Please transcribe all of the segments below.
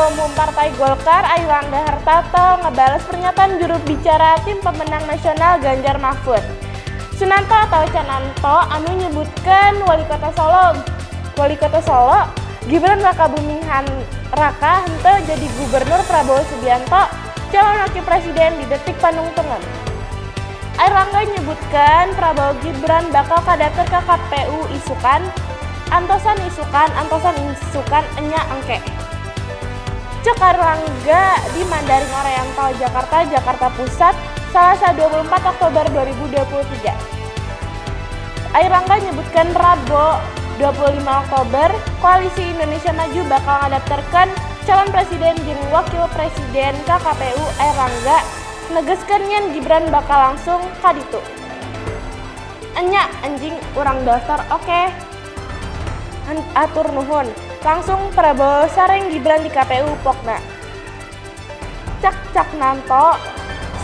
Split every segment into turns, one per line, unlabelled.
Ketua Umum Partai Golkar Airlangga Hartarto ngebales pernyataan juru bicara tim pemenang nasional Ganjar Mahfud, Sunanto atau Cak Nanto, anu nyebutkan Wali Kota Solo Gibran Rakabuming Raka henteu jadi gubernur, Prabowo Subianto calon wakil presiden di detik panungtungan. Airlangga nyebutkan Prabowo Gibran bakal kadaftar ke KPU isukan, antosan isukan, antosan isukan, enya engke. Cek Airlangga di Mandarin Oriental Jakarta, Jakarta Pusat, Selasa 24 Oktober 2023. Airlangga nyebutkan Rabu 25 Oktober, Koalisi Indonesia Maju bakal ngadaftarkan calon presiden jeung wakil presiden ke KPU. Airlangga negeskeun yen Gibran bakal langsung ka ditu. "Enya anjing urang daftar, oke. Atur nuhun. Langsung Prabowo sareng Gibran di KPU pokna." Cek Cak Nanto,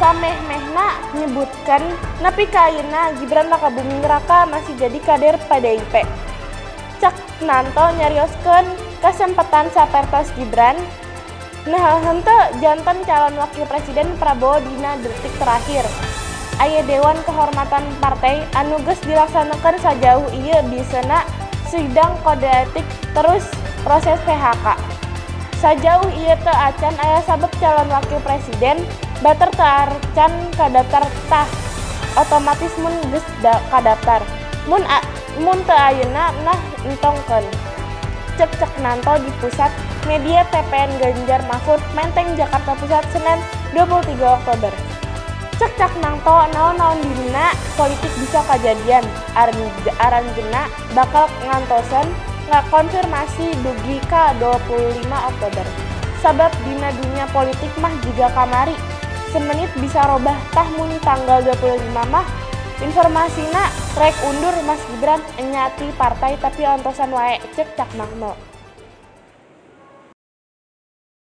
sameh-mehna nyebutkan nepi ka ayeuna Gibran Rakabuming Raka masih jadi kader PDIP. Cak Nanto nyarioskeun kasempetan sapertos Gibran nah henteu janten calon wakil presiden Prabowo dina detik terakhir. Aya Dewan Kehormatan Partai anu geus dilaksanakeun, sajauh ieu bisana sidang kode etik terus proses PHK. Sajauh ieu teu acan aya sabab calon wakil presiden batur teu acan kadaftar, tah otomatis mun geus kadaftar. Mun teu ayeuna nah entongkeun. Cek Cak Nanto di Pusat Media TPN Ganjar Mahfud, Menteng, Jakarta Pusat, Senin 23 Oktober. Cek Cak Nanto, naon-naon dina politik bisa kajadian, aranjeunna bakal ngantosan ngakonfirmasi dugi ka 25 Oktober. Sabab dina dunya politik mah jiga kamari, semenit bisa robah, tah mun tanggal 25 mah informasina rek undur Mas Gibran enya ti partai, tapi antosan wae, cek Cak Nanto.